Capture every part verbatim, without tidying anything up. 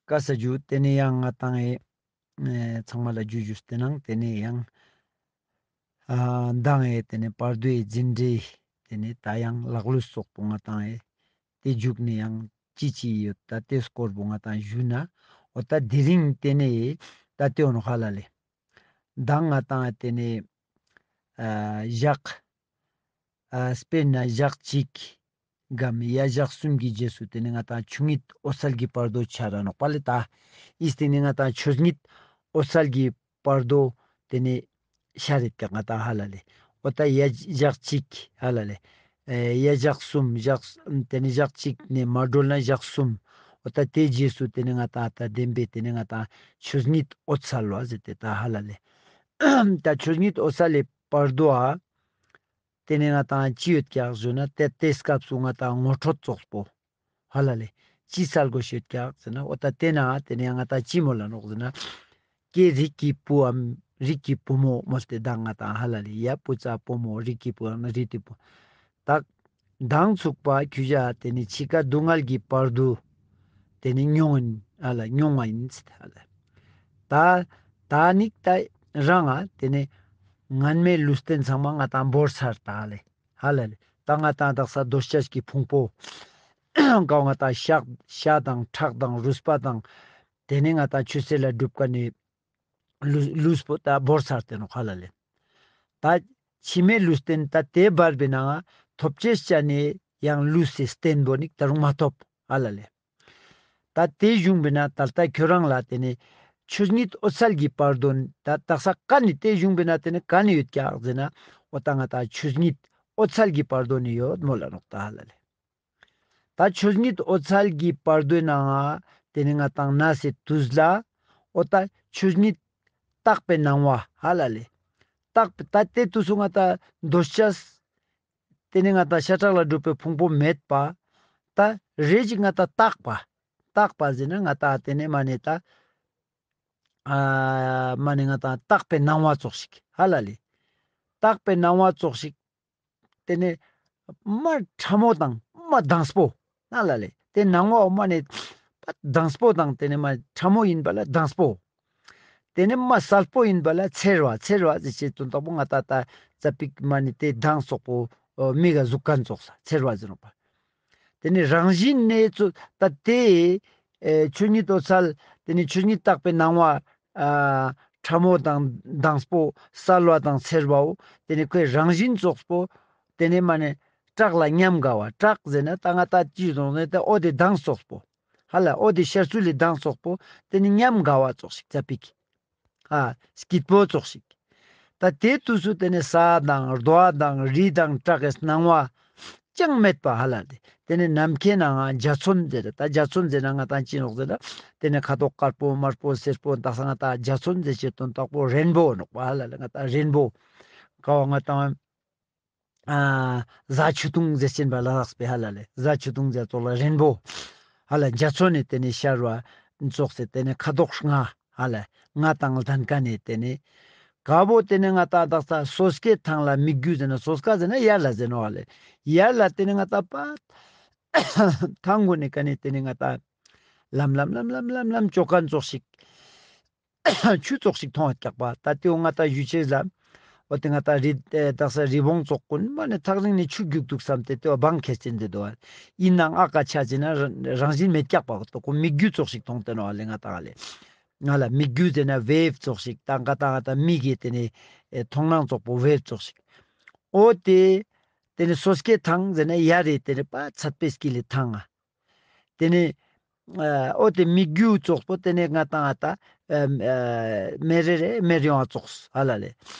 བཀའ་ས་རྒྱུ་དེ་ནས་ཡང་ང་ཏང་ཨེ་ཚང་མ་ལ་རྒྱུ་རྒྱུ་སྟེ་ནང་དེ་ནས་ཡང་ཨ་མདང་ཨེ་དེ་ནས་བར་དོའི་འཛིན་གྲྭའི་དེ་ནས་ད་ཡང་ལག་ལུས་སོགས་པོ་ང་ཏང་ཨེ་དེ་རྒྱུག་ནས་ཡང་ཅི་ཅི་ཡོད་ད་དེ་སྐོར་པོ་ང་ཏང་ཞུ་ན། འོ་ད་དེ་རིང་དེ་ནས་ད་དེ་འོ་ནོ་ཧ་ལ་ལེ། མདང་ང་ཏང་དེ་ནས་ཨ་ཞག་ཨ་དཔེར་ན་ཞག་གཅིག་གམ་ཡ་ཞག་གསུམ་གྱི་རྗེས་སུ་དེ་ནས་ང་ཏང་ཆོས་ཉིད་འོད་གསལ་གྱི་བར་དོ་ཆ་ར་ནོག་པ་ལེ། ད་ཨིས་དེ་ནས་ང་ཏང་ཆོས་ཉིད་འོད་གསལ་གྱི་བར་དོ་དེ་ནས་ཤར་རེད་ཀྱང་ང་ཏང་ཧ་ལ་ལེ། འོ་ད་ཡ་ཞག་གཅིག་ཧ་ལ་ལེ། ཨེ་ཡ་ཞག་གསུམ་ཞག་དེ་ནས་ཞག་གཅིག་ནས་མ་གྲོལ་ན་ཞག་གསུམ། འོ་ད་དེ་རྗེས་སུ་དེ་ནས་ང་ཏང་ད་བདེན་པའི་དེ་ནས་ང་ཏང་ཆོས་ཉིད་འོད་གསལ་བ་ཟེར་ཏེ་ད་ཧ་ལ་ལེ། ད་ཆོས་ཉིད་འོད་གསལ་ལས་བར་དོ་ཨ། དེ་ནས་ང་ཏང་ཅི་ཡོད་ཀྱག་ཞུ་ན་དེ་དེ་སྐབས་སུ་ང་ཏང་ངོ་སྤྲོད་ཙོགས་པོ། ཧ་ལ་ལེ། ཅི་སལ་དགོས་ཤོད་ཀྱག་ཟེར་ན་འོ་ད་དེ་ན་དེ་ནས་ང་ཏང་ཅི་མོལ་ལ་ནོག་ཟེར་ན། ཀྱེ་རིགས་ཀྱི་བུའམ་རིགས་ཀྱི་བུ་མོ་མོལ་ཏེ་ད་ང་ཏང་ཧ་ལ་ལེ་ཡ་བུ་ཚ་བུ་མོ་རིགས་ཀྱི་བུའམ་རིགས་ཀྱི་བུ། ད་མདང་ཚུགས་པ་ཁྱོད་ཅག་དེ་ནི་འཆི་ཁ་སྡུག་བསྔལ་གྱི་བར་དུ་དེ་ནི་མྱོང་ཡིན་ཨ་ལ་མྱོང་བ་ཡིན་ཟེར་ཨ་ལ། ད་ད་ནི་ད་རང་ཨ་དེ་ནི་ངན་མེད་ལུས་རྟེན་ཚང་མ་ང་ཏང་བོར་ཚར་ད་ཨ་ལེ། ཧ་ལ་ལེ། ད་ང་ཏང་དག་ས་འདོད་ཆགས་ཀྱི་ཕུང་པོ་ག་ང་ཏང་ཤ་ཤ་དང་ཁྲག་དང་རུས་པ་དང་དེ་ནི་ང་ཏང་ཆུ་སེར་ལ་སྒྲུབ་ཀ་ནི། ལུས་ལུས་པོ་ད་བོར་ཚར་ཏེ་ནོ་ཧ་ལ་ལེ། ད་འཆི་མེད་ལུས་རྟེན་ད་དེ་བར་པའི་ནང་ཐོབ་ཅེས་བྱ་ནས་ཡང་ལུས་སི་རྟེན་པོ་ནི་ད་རུང་མ་ཐོབ་ཧ་ལ་ལེ། ད་དེ་བཞུགས་པའི་ན་ད་ལྟ་ཁྱོད་རང་ལ་དེ་ནི་ཆོས་ཉིད་འོད་གསལ་གྱི་བར་དོ་ད་དག་ས་ཀ་ནི་དེ་བཞུགས་པའི་ན་དེ་ནི་ཀ་ནི་ཡོད་ཀྱག་ཟེར་ན་འོ་ད་ང་ད་ཆོས་ཉིད་འོད་གསལ་གྱི་བར་དོ་ནི་ཡོད་མོ་ལ་ནོག་ད་ཧ་ལ་ལེ། ད་ཆོས་ཉིད་འོད་གསལ་གྱི་བར་དོའི་ནང་ང་དེ་ནི་ང་ཏང་ན་སེ་དུས་ལ་འོ་ད་ཆོས་ཉིད་བརྟགས་པའི་སྣང་བ་ཧ་ལ་ལེ། བརྟགས་པའི་ད་དེ་དུས་སུ་ང་ཏང་འདོད་ཆགས་དེ་ནི་ང་ཏང་ཤ་ཁྲག་ལ་སྒྲུབ་པའི་ཕུང་པོ་མེད་པ། ད་རེ་ཅིག་ང་ཏང་བརྟགས་པ། བརྟགས་པ་ཟེར་ན་ང་ཏང་དེ་ནི་མ་ནི་ད་ཨ་མ་ནི་ང་ཏང་བརྟགས་པའི་སྣང་བ་ཙོགས་ཤིག་ཧ་ལ་ལེ། བརྟགས་པའི་སྣང་བ་ཙོགས་ཤིག་དེ་ནས་མ་ཕྲ་མོ་དང་མ་དྭངས་པོ་ན་ལ་ལེ། དེ་སྣང་བ་མ་ནས་དྭངས་པོ་དང་དེ་ནས་མ་ཕྲ་མོ་ཡིན་པ་ལ་དྭངས་པོ། དེ་ནས་མ་གསལ་པོ་ཡིན་པ་ལ་འཚེར་བ་འཚེར་བ་ཟེར་བྱེད་དོན་དག་པོ་ང་ད་ད་ཙ་པིག་མ་ནི་དེ་མདངས་སོགས་པོ་མིག་ག་གཟུགས་ཀ་ཙོགས་ས་འཚེར་བ་ཟེར་ནོ་པ། དེ་ནི་རང་བཞིན་ནས་ཚུ་ད་དེ་ཨེ་ཆོས་ཉིད་འོད་གསལ་དེ་ནི་ཆོས་ཉིད་བརྟགས་པའི་སྣང་བ་ཨ་ཕྲ་མོ་དང་དྭངས་པོ་གསལ་བ་དང་འཚེར་བའོ། དེ་ནི་ཁོའི་རང་བཞིན་ཙོགས་པོ་དེ་ནི་མ་ནི་བཀྲག་ལ་ཉམས་དགའ་བ་བཀྲག་ཟེར་ན་ད་ང་ད་ཅི་ཡོང་ནས་ད་འོ་དེ་མདངས་ཙོགས་པོ་ཧ་ལ་འོ་དེ་ཤར་ཚུལ་ལས་མདངས་ཙོགས་པོ་དེ་ནི་ཉམས་དགའ་བ་ཙོགས་ཤིག་ཙ་པིག་ཨ་སྐྱིད་པོ་ཙོགས་ཤིག་ད་དེ་དུས་སུ་དེ་ནས་ས་དང་རྡོ་དང་རི་དང་བྲག་གི་སྣང་བ་ཅང་མེད་པ་ཧ་ལ་དེ། དེ་ནས་ནམ་མཁའི་ནང་ང་འཇའ་ཚོན་ཟེར་ད་འཇའ་ཚོན་ཟེར་ན་ང་ཏང་ཅི་ནོག་ཟེར་ན་དེ་ནས་ཁ་དོག་དཀར་པོ་དམར་པོ་སེར་པོ་དག་ས་ང་ཏང་འཇའ་ཚོན་ཟེར་བྱེད་དོན་དག་པོ་རེན་བོ་ནོག་པ་ཧ་ལ་ལེ། ང་ཏང་རེན་བོ་ག་བ་ང་ཏང་ཨ་གཟའ་ཆོས་དུང་ཟེར་ཅན་པ་ལ་རགས་པའི་ཧ་ལ་ལེ། གཟའ་ཆོས་དུང་ཟེར་ཙོགས་ལ་རེན་བོ་ཧ་ལ་འཇའ་ཚོན་ནི་དེ་ནས་ཤར་བ་ཙོགས་སེ་དེ་ནས་ཁ་དོག་ལྔ་ཧ་ལ་ལྔ་དང་ལྡན་ཀ་ནས་དེ་ནས་ག་བོ་དེ་ནས་ང་ཏང་དག་ས་སོ་སྐྱེ་ཐང་ལ་མིག་རྒྱུ་ཟེར་ན་སོ་སྐ་ཟེར་ན་ཡར་ལ་ཟེར་ནོ་ཧ་ལེ། ཡར་ལ་དེ་ནས་ང་ཏང་པ་ཐང་གོ་ནས་ཀ་ནས་དེ་ནས་ང་ཏང་ལམ་ལམ་ལམ་ལམ་ལམ་ལམ་ཅོ་ཀ་ཙོགས་ཤིག་ཆུ་ཙོགས་ཤིག་མཐོང་བ་རྒྱག་པ་ད་དེའོ་ང་ད་ཞུ་ཆེས་ལ། འོ་དེ་ང་ད་རི་ཨེ་དག་ས་རི་བོང་ཙོགས་ཀུན་མ་ནས་ཐག་རིང་ནས་ཆུ་རྒྱུག་འདུག་བསམ་སྟེ་དེའོ་བང་ཁེ་ཅན་དེ་འདུག་ཨ། ཡིན་ནའང་ཨ་ཀ་ཆ་ཅེ་ན་རང་རང་བཞིན་མེད་རྒྱག་པ་ཏོ་ཁོ་མིག་རྒྱུ་ཙོགས་ཤིག་མཐོང་དེ་ནོ་ཨ་ལེ། ང་ད་ཨ་ལེ། ང་ལ་མིག་རྒྱུ་དེ་ན་ཝེབ་ཙོགས་ཤིག་ད་ང་ད་ང་ད་མིག་གི་དེ་ནས་ཨེ་མཐོང་སྣང་ཙོགས་པོ་ཝེབ་ཙོགས་ཤིག་འོ་དེ་དེ་ནས་སོ་སྐྱེ་ཐང་ཟེར་ན་ཡ་རེ་དེ་ནས་པ་ཚད་པའི་སྐྱིལ་ལེ་ཐང་ང་། དེ་ནས་ཨ་འོ་དེ་མིག་རྒྱུ་ཙོགས་པོ་དེ་ནས་ང་ཏང་ཨ་ད་ཨ་ཨ་མེ་རེ་རེ་མེར་ཡོང་བ་ཙོགས་ཧ་ལ་ལེ།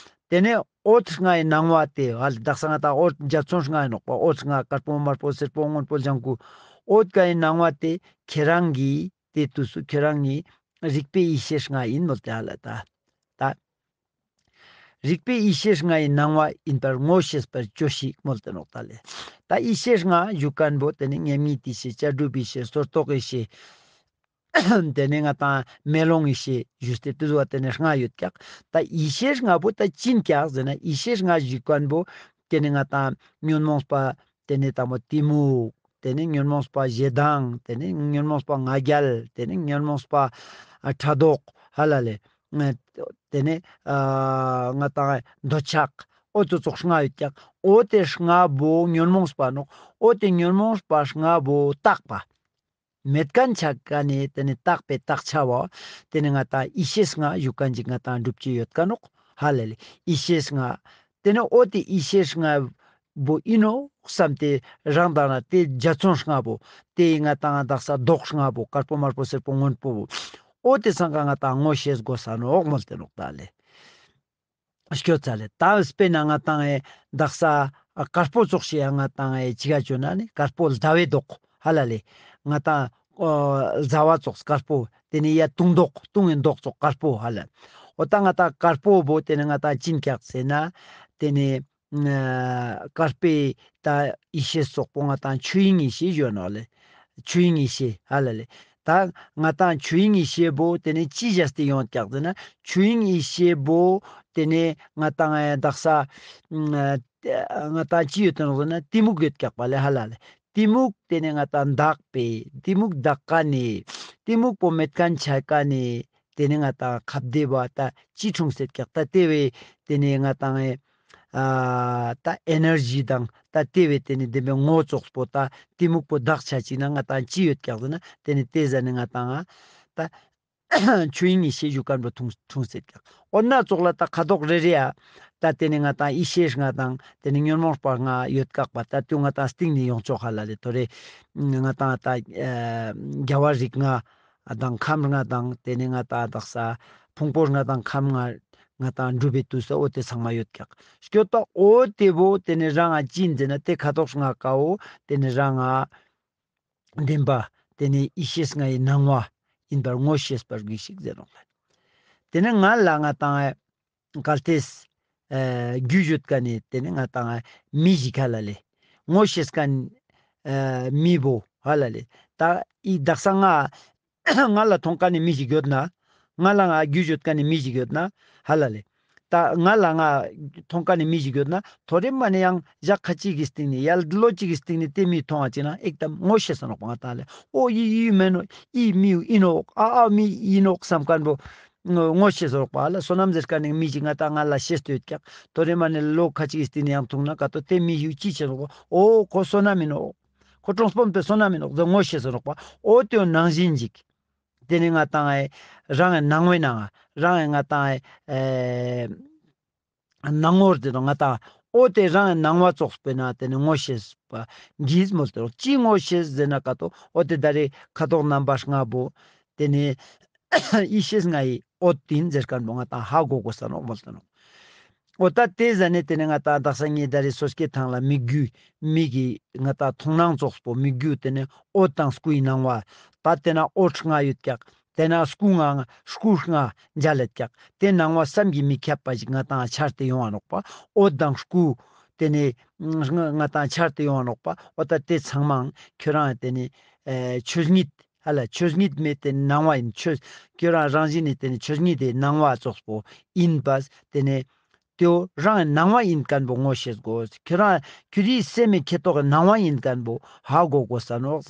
དེ་ནས་འོད་ལྔའི་སྣང་བ་དེ་ཧ་ལ་དག་ས་ང་ཏང་འོད་འཇའ་ཚོན་ལྔ་ཡིན་ནོག་པ། འོད་ལྔ་དཀར་པོ་དམར་པོ་སེར་པོ་སྔོན་པོ་ལྗང་ཁུ། འོད་ཀ་ཡི་སྣང་བ་དེ་ཁྱེད་རང་གིས་དེ་དུས་སུ་ཁྱེད་རང་གི་རིག་པའི་ཡེ་ཤེས་ལྔ་ཡིན་ནོ་དེ་ཧ་ལ་ད་ད། རིག་པའི་ཡེ་ཤེས་ལྔ་ཡི་སྣང་བ་ཡིན་པར་ངོ་ཤེས་པར་བྱོས་ཤིག་མོལ་ཏེ་ནོག་ད་ལེ། ད་ཡེ་ཤེས་ལྔ་ཞུ་མཁན་པོ་དེ་ནི་མཉམ་ཉིད་ཡེ་ཤེས། བྱ་གྲུབ་ཡེ་ཤེས། སོར་རྟོག་ཡེ་ཤེས། དེ་ནི་ང་ཏང་མེ་ལོང་ཡེ་ཤེས་ཞུས་ཏེ་དུ་བ་དེ་ནི་ལྔ་ཡོད་ཀྱག་ད་ཡེ་ཤེས་ལྔ་པོ་ད་ཅི་ཡིན་ཀྱག་ཟེར་ན་ཡེ་ཤེས་ལྔ་ཞུ་མཁན་པོ་དེ་ནི་ང་ཏང་ཉོན་མོངས་པ་དེ་ནི་དང་པོ་གཏི་མུག་དེ་ནས་ཉོན་མོངས་པ་ཞེ་སྡང་། དེ་ནས་ཉོན་མོངས་པ་ང་རྒྱལ། དེ་ནས་ཉོན་མོངས་པ་ཨ་ཕྲག་དོག་ཧ་ལ་ལས། ཨ་དེ་ནས་ཨ་ང་ཏང་འདོད་ཆགས། འོ་དེ་ཙོགས་ལྔ་ཡོད་ཀྱག། འོ་དེ་ལྔ་བོ་ཉོན་མོངས་པ་ནོག། འོ་དེ་ཉོན་མོངས་པ་ལྔ་བོ་དག་པ། མེད་མཁན་ཆ་ཀ་ནས་དེ་ནས་དག་པའི་དག་ཆ་བོ། དེ་ནས་ང་ཏང་ཡེ་ཤེས་ལྔ་ཞུ་མཁན་ཅིག་ང་ཏང་སྒྲུབ་ཀྱི་ཡོད་ཀ་ནོག་ཧ་ལ་ལས། ཡེ་ཤེས་ལྔ། དེ་ནས་འོ་དེ་ཡེ་ཤེས་ལྔ་བོ་ཡིན་ནོག་བསམ་སྟེ་རང་དང་ན་དེ་འཇའ་ཚོན་ལྔ་བོ། དེ་ཡི་ང་ཏང་དག་ས་མདོག་ལྔ་བོ། དཀར་པོ་དམར་པོ་སེར་པོ་སྔོན་པོ་བོ། འོ་དེ་ཚང་ཀ་ང་ཏང་ངོ་ཤེས་དགོས་ས་ནོག་མོལ་ཏེ་ནོག་ད་ལས། སྐྱོ་ཚ་ལེ། ད་དཔེར་ན་ང་ཏང་ཨེ་དག་ས་དཀར་པོ་ཙོགས་ཤིག་ཡ་ང་ཏང་ཨེ་ཅི་ག་བཅོས་ན་ནི་དཀར་པོ་ཟླ་བའི་མདོག་ཧ་ལ་ལས། ང་ཏང་ཨོ་ཟླ་བ་ཙོགས་དཀར་པོ། དེ་ནས་ཡ་དུང་མདོག། དུང་བའི་མདོག་ཙོགས་དཀར་པོ་ཧ་ལ། འོ་ད་ང་ཏང་དཀར་པོ་བོ་དེ་ནས་ང་ཏང་ཅི་ཡིན་ཀྱག་ཟེར་ན། དེ་ནས་ཨ་དཀར་པོའི་ད་ཡེ་ཤེས་ཙོགས་པོ་ང་ཏང་ཆོས་དབྱིངས་ཡེ་ཤེས་ཡོད་ནོག་ལེ། ཆོས་དབྱིངས་ཡེ་ཤེས་ཧ་ལ་ལས། ད་ང་ཏང་ཆོས་དབྱིངས་ཡེ་ཤེས་པོ་དེ་ནས་ཅི་བྱས་ཏེ་ཡོང་ཀྱག་ཟེར་ན། ཆོས་དབྱིངས་ཡེ་ཤེས་པོ་དེ་ནས་ང་ཏང་ཨེ་དག་ས་ང་ཏང་ཅི་ཡོད་དེ་ནོག་ཟེར་ན་གཏི་མུག་ཡོད་ཀྱག་པ་ལེ་ཧ་ལ་ལས། གཏི་མུག་དེ་ནས་ང་ཏང་དག་པའི། གཏི་མུག་དག་ཀ་ནས། གཏི་མུག་པོ་མེད་མཁན་ཆ་ཀ་ནས། དེ་ནས་ང་ཏང་ཁ་བདེ་བ་ད་ཅི་འཁྲུངས་སེད་ཀྱག། ད་དེ་བས་དེ་ནས་ང་ཏང་ཨེ་ཨ་ད་ཨེ་ནར་ཇི་དང་ད་དེ་བས་དེ་ནས་ལྡན་པའི་ངོ་ཙོགས་པོ་ད་གཏི་མུག་པོ་དག་ཆ་ཅིག་ན་ང་ཏང་ཅི་ཡོད་ཀྱག་ཟེར་ན། དེ་ནས་དེ་ཟ་ནས་ང་ཏང་ཨ་ད་ཆོས་དབྱིངས་ཡེ་ཤེས་ཞུ་མཁན་པོ་འཁྲུངས་འཁྲུངས་སེད་ཀྱག། འོ་ན་ཙོགས་ལ་ད་ཁ་དོག་རེ་རེ་ཡ། ད་དེ་ནས་ང་ཏང་ཡེ་ཤེས་ལྔ་དང་དེ་ནས་ཉོན་མོངས་པ་ལྔ་ཡོད་ཀྱག་པ། ད་དུང་ང་ཏང་སྟེང་ནས་ཡོང་ཆོག་ཧ་ལ་ལས། ཐོ་རེ་ང་ཏང་ད་ཨ་རྒྱལ་བ་རིགས་ལྔ་དང་ཁམས་ལྔ་དང་དེ་ནས་ང་ཏང་དག་ས་ཕུང་པོ་ལྔ་དང་ཁམས་ལྔ་ང་ཏང་འགྲུབ་པའི་དུས་སུ་འོ་དེ་ཚང་མ་ཡོད་ཀྱག། སྐྱོད་པ་འོ་དེ་བོ་དེ་ནས་རང་ང་ཅི་ཡིན་ཟེར་ན། དེ་ཁ་དོག་ལྔ་ཀ་བོ་དེ་ནས་རང་ང་བདེན་པ་དེ་ནས་ཡེ་ཤེས་ལྔ་ཡི་སྣང་བ་ཡིན་པར་ངོ་ཤེས་པར་གྱིས་ཤིག་ཟེར་ནོག་ལེ། དེ་ནས་ང་ལ་ང་ཏང་གལ་ཏེ་ཨ་རྒྱུས་ཡོད་མཁན་ནི་དེ་ནས་ང་ཏང་མི་ཞིག་ཧ་ལ་ལས། ངོ་ཤེས་མཁན་ཨ་མི་བོ་ཧ་ལ་ལས། ད་ཨི་དག་ས་ང་ང་ལ་མཐོང་མཁན་ནི་མི་ཞིག་ཡོད་ན། ང་ལ་ང་རྒྱུས་ཡོད་མཁན་ནི་མི་ཞིག་ཡོད་ན་ཧ་ལ་ལས། ད་ང་ལ་ང་མཐོང་མཁན་ནི་མི་ཞིག་ཡོད་ན། ཐོ་རེ་མ་ནས་ཡང་ཞག་ཁ་ཅིག་གི་སྟེང་ནས་ཡ་ལོ་གཅིག་གི་སྟེང་ནས་དེ་མི་མཐོང་བ་ཅིག་ན་ཨེག་དམ་ངོ་ཤེས་ས་ནོག་པ། ང་ཏང་ལས་འོ་ཡི་ཡི་མེན་ནོག། ཡི་མི་ཡིན་ནོག། ཨ་ཨ་མི་ཡིན་ནོག་བསམ་མཁན་པོ་ངོ་ཤེས་ས་ནོག་པ་ལ། བསོད་ནམས་ཟེར་མཁན་ནི་མི་ཞིག་ང་ཏང་ང་ལ་ཤེས་ཏེ་ཡོད་ཀྱག། ཐོ་རེ་མ་ནས་ལོ་ཁ་ཅིག་གི་སྟེང་ནས་ཡང་མཐོང་ན་ག་ཏོ་དེ་མི་ཡུ་ཅི་ཆེ་ནོག་པ། འོ་ཁོ་བསོད་ནམས་མིན་ནོག། ཁོ་གྲོང་སྤོམ་པའི་བསོད་ནམས་མིན་ནོག་ཟེར་ངོ་ཤེས་ས་ནོག་པ། འོ་དེ་ནང་བཞིན་ཅིག། དེ་ནས་ང་ཏང་ཨེ་རང་ཨེ་སྣང་བའི་ནང་རང་ཨེ་ང་ཏང་ཨེ་ཨེ་སྣང་ངོར་དེ་དང་ང་ཏང་འོ་དེ་རང་ཨེ་སྣང་བ་ཙོགས་པའི་ནང་དེ་ནས་ངོ་ཤེས་པ་གིས་མོལ་ཏེ་རོགས། ཅི་ངོ་ཤེས་ཟེར་ན་ག་ཏོ་འོ་དེ་ད་རེ་ཁ་དོག་རྣམ་པ་ལྔ་བོ་དེ་ནས་ཡེ་ཤེས་ལྔ་ཡི་འོད་ཡིན་ཟེར་མཁན་པོ་ང་ཏང་ཧ་གོ་དགོས་ས་ནོག་མོལ་ཏེ་ནོག། འོ་ད་དེ་ཟ་ནས་དེ་ནས་ང་ཏང་དག་ས་ངའི་ད་རེ་སོ་སྐྱེ་ཐང་ལ་མིག་རྒྱུ་མིག་གི་ང་ཏང་མཐོང་སྣང་ཙོགས་པོ་མིག་རྒྱུ་དེ་ནས་འོད་དང་སྐུའི་སྣང་བ། ད་དེ་ན་འོད་ལྔ་ཡོད་ཀྱག། དེ་ན་སྐུ་ལྔ་སྐུ་ལྔ་མཇལ་ལེད་ཀྱག། དེ་སྣང་བ་བསམ་གྱིས་མི་ཁྱབ་པ་ཞིག་ང་ཏང་འཆར་ཏེ་ཡོང་བ་ནོག་པ། འོད་དང་སྐུ་དེ་ནས་ང་ཏང་འཆར་ཏེ་ཡོང་བ་ནོག་པ། འོ་ད་དེ་ཚང་མ་ཁྱོད་རང་དེ་ནས་ཨེ་ཆོས་ཉིད་ཧ་ལ་ཆོས་ཉིད་མེད་དེ་སྣང་བ་ཡིན། ཆོས་ཁྱོད་རང་རང་བཞིན་ནི་དེ་ནི་ཆོས་ཉིད་དེ་སྣང་བ་ཙོགས་པོ་ཡིན་པ། དེ་ནི་དེའོ་རང་སྣང་བ་ཡིན་མཁན་པོ་ངོ་ཤེས་དགོས། ཁྱོད་རང་ཁྱོད་རིའི་སེམས་མི་ཁེ་ཏོག་གི་སྣང་བ་ཡིན་མཁན་པོ་ཧ་གོ་དགོས་ས་ནོག་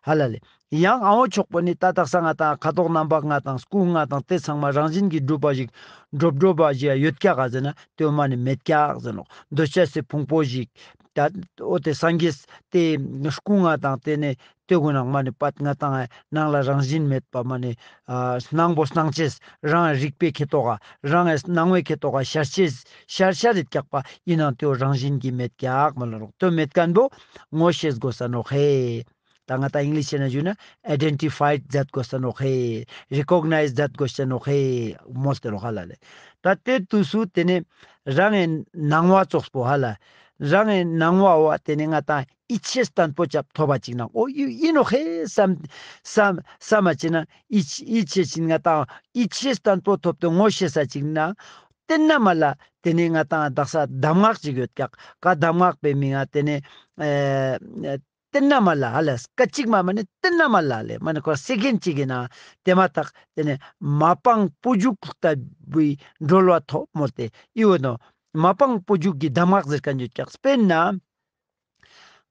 ཧ་ལ་ལས། ཡང་ཨ་བོ་ཆོག་པོ་ནི་ད་དག་ས་ང་ཏང་ཁ་དོག་རྣམ་པ་ལྔ་དང་སྐུ་ལྔ་དང་དེ་ཚང་མ་རང་བཞིན་གྱིས་གྲུབ་པ་ཞིག་འགྲོབ་འགྲོབ་པ་ཞིག་ཡོད་ཀྱག་ག་ཟེར་ན་དེའོ་མ་ནི་མེད་ཀྱག་ཟེར་ནོག། འདོད་ཆགས་སི་ཕུང་པོ་ཞིག། ད་འོ་དེ་སངས་རྒྱས་དེ་སྐུ་ལྔ་དང་དེ་ནས་དེ་གུན་ནང་མ་ནི་པད་ང་ཏང་ནང་ལ་རང་བཞིན་མེད་པ་མ་ནི་ཨ་སྣང་བོ་སྣང་ཅེས་རང་རིག་པའི་ཁེ་ཏོག་ག་རང་སྣང་བའི་ཁེ་ཏོག་ག་ཤར་ཅེས་ཤར་ཤར་རེད་ཀྱག་པ། ཡིན་ནང་དེའོ་རང་བཞིན་གྱིས་མེད་ཀྱག་མ་ལ་རོགས། དེ་མེད་མཁན་པོ་ངོ་ཤེས་དགོས་ས་ནོག་ཧེ། ད་ང་ཏང་ཨིང་ལིཤ་ན་ཞུས་ན་ཨའི་ཌེན་ཊི་ཕའི་མཛད་དགོས་ས་ནོག་ཧེ། རི་ཀོག་ནའིཛ་མཛད་དགོས་ས་ནོག་ཧེ། མོལ་ཏེ་རོགས་ཧ་ལ་ལས། ད་དེ་དུས་སུ་དེ་ནས་རང་ངི་སྣང་བ་ཙོགས་པོ་ཧ་ལ། རང་ངི་སྣང་བ་བ་དེ་ནས་ང་ཏང་ཡིད་ཆེས་བརྟན་པོ་ཅབ་ཐོབ་པ་ཅིག་ན་འོ་ཡུ་ཡིན་ནོག་ཧེ་བསམ་བསམ་བསམ་མ་ཅིག་ན་ཡིད་ཡིད་ཆེས་ཅིག་ང་ཏང་ཡིད་ཆེས་བརྟན་པོ་ཐོབ་སྟེ་ངོ་ཤེས་ས་ཅིག་ན། དེ་ན་མ་ལ་དེ་ནས་ང་ཏང་དག་ས་གདམས་ངག་ཅིག་ཡོད་ཀྱག། ག་གདམས་ངག་པའི་མིང་ང་དེ་ནས་ཨེ་དེ་ན་མ་ལ་ཧ་ལ་སྐད་ཅིག་མ་མ་ནི་དེ་ན་མ་ལ་ལས་མ་ནི་ཁོ་སེ་ཀེན་ཅིག་གི་ནང་དེ་མ་ཐག་དེ་ནས་མ་པང་སྤོ་རྒྱུག་ལྟ་བུའི་འགྲོལ་བ་ཐོབ་མོལ་ཏེ་ཡོད་ནོག། མ་པང་སྤོ་རྒྱུག་གི་གདམས་ངག་ཟེར་མཁན་ཡོད་ཀྱག། དཔེར་ན་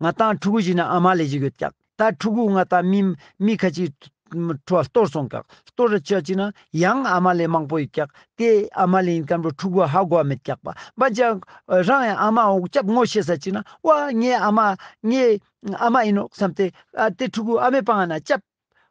ང་ཏང་ཕྲུ་གུ་ཞིག་ན་ཨ་མ་ལེ་ཞིག་ཡོད་ཀྱག། ད་ཕྲུ་གུ་ང་ཏང་མི་མི་ཁ་ཅིག་ཁྲོ་བ་གཏོར་སོང་ཀྱག། གཏོར་ར་ཆ་ཅིག་ན་ཡང་ཨ་མ་ལེ་མང་པོ་ཡོད་ཀྱག། དེ་ཨ་མ་ལེ་ཡིན་མཁན་པོ་ཕྲུ་གུ་ཧ་གོ་བ་མེད་ཀྱག་པ། མ་ཅག་རང་ཡང་ཨ་མ་འོག་ཅབ་ངོ་ཤེས་ས་ཅིག་ན་ཝ་ངའི་ཨ་མ་ངའི་ཨ་མ་ཡིན་ནོག་བསམ་སྟེ་ཨ་དེ་ཕྲུ་གུ་ཨ་མའི་པང་ན་ཅབ།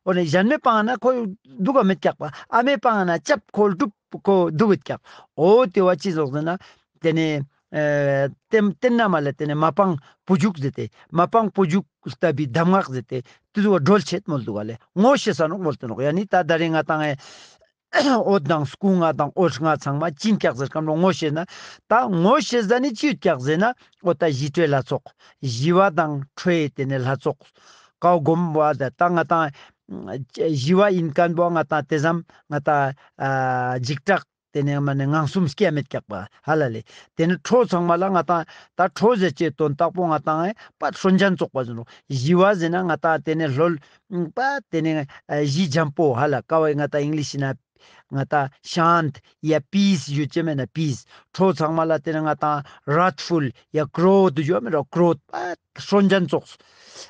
འོ་ནས་གཞན་མའི་པང་ན་ཁོ་འདུག་ག་མེད་ཀྱག་པ། ཨ་མའི་པང་ན་ཅབ་ཁོ་སྒྲུབ་ཁོ་འདུག་གི་ཀྱག། འོ་དེ་བ་ཅི་ཟོག་ཟེར་ན། དེ་ནས་ཨེ་ཏེམ་ཏེན་ན་མ་ལ་དེ་ནས་མ་པང་བུ་འཇུག་ཟེར་ཏེ་མ་པང་བུ་འཇུག་ལྟ་བུའི་གདམས་ངག་ཟེར་ཏེ་དེ་ཚོ་བ་སྒྲོལ་ཆེད་མོལ་འདུག་ག་ལེ། ངོ་ཤེས་ས་ནོག་མོལ་དུ་ནོག། ཡ་ནི་ད་ད་རེས་ང་ཏང་ཨེ་འོད་དང་སྐུ་ལྔ་དང་འོད་ལྔ་ཚང་མ་ཅི་ཡིན་ཀྱག་ཟེར་ཁམ་རོ་ངོ་ཤེས་ན། ད་ངོ་ཤེས་ས་ནི་ཅི་ཡོད་ཀྱག་ཟེར་ན། འོ་ད་ཞི་ཁྲོའི་ལྷ་ཚོགས། ཞི་བ་དང་ཁྲོའི་དེ་ནས་ལྷ་ཚོགས། ཀའོ་སྒོམ་བ་ད་ད་ང་ཏང་ཞི་བ་ཡིན་མཁན་པོ་ང་ཏང་དེ་ཙམ་ང་ཏང་ཨ་འཇིགས་སྐྲག་དེ་ནས་མ་ནས་ངང་སུམ་སྐྱེ་མེད་ཀྱག་པ་ཧ་ལ་ལེ། དེ་ནས་ཁྲོ་ཚང་མ་ལ་ང་ཏང་ད་ཁྲོ་ཟེར་ཅེས་དོན་དག་པོ་ང་ཏང་ཨེ་པ་ཧྲོན་ཅན་ཙོག་པ་ཟེར་ནོ། ཞི་བ་ཟེར་ན་ང་ཏང་དེ་ནས་ལྷོད་པ་དེ་ནས་ཨ་ཞི་འཇམ་པོ་ཧ་ལ་ཀ་བའི་ང་ཏང་ཨིང་ལིཤ་ན་ང་ཏང་ཤཱནྟ་ཡ་པིས་ཡོད་ཅེ་མེད་ན་པིས། ཁྲོ་ཚང་མ་ལ་དེ་ནས་ང་ཏང་རཱཐ་ཕུལ་ཡ་ཀྲོ་དྷ་ཡོད་མེད་ར་ཀྲོ་དྷ་པ་ཧྲོན་ཅན་ཙོག་